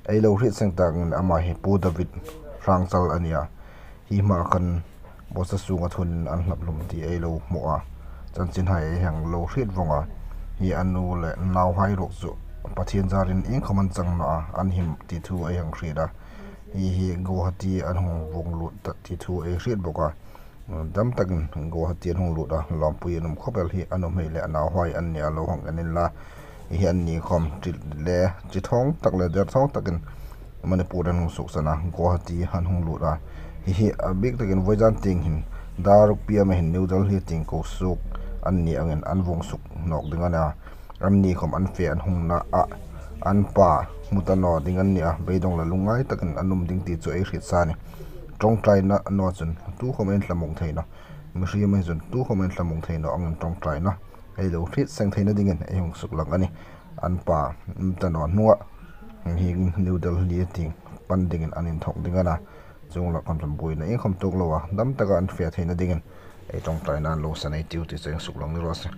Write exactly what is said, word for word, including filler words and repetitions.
Ei lo hriet seng takin ama hi Pu David Hrangchal a nia. Hi hma khan bawsa sunga thunin an hlap hlum ti ei lo hmu a. Chanchinhai ei hang lo hriet vawng a. Hi a nu le nauhai ruok chu Pathian zarin iengkhawm an chang naw a, an him ti thu ei hang hriet a. Hi hi Guwahati an hung vuong lut ta ti thu ei hriet bawk a. Dam takin Guwahati an hung lut a, lawmpui an um khawp el hi a nuhmei le a nauhai an nia, lo hang en inla. Hi hi an ni khawm ṭi le ṭi thawng tak le der thawng takin Manipur an hung suksan a, Guwahati an hung lut a. Hi hi a bik takin vawizan tieng hin dar ruk piama hin New Delhi tieng ko suok an ni angin an vuong suk nawk ding a nia. An ni khawm an fe an hung na a, an pa hmu ta naw ding an nia, beidawng le lungngai takin an um ding ti chu ei hriet sa a nih. Ṭawngṭaina naw chun tu khawm ei thlamuong thei naw. Mihriem hi chun tu khawm ei thlamuong thei naw angin ṭawngṭaina ei lo hriet seng theina dingin ei hung suklang a nih. An pa hmu ta naw hnunga hi New Delhi tieng pan dingin an inthawk ding a na. Chuong lak khawm chun buoina iengkhawm tuok loa dam taka an fe theina dingin ei ṭawngṭaina an lo san ei tiu ti chu ei hung suklang ni raw se.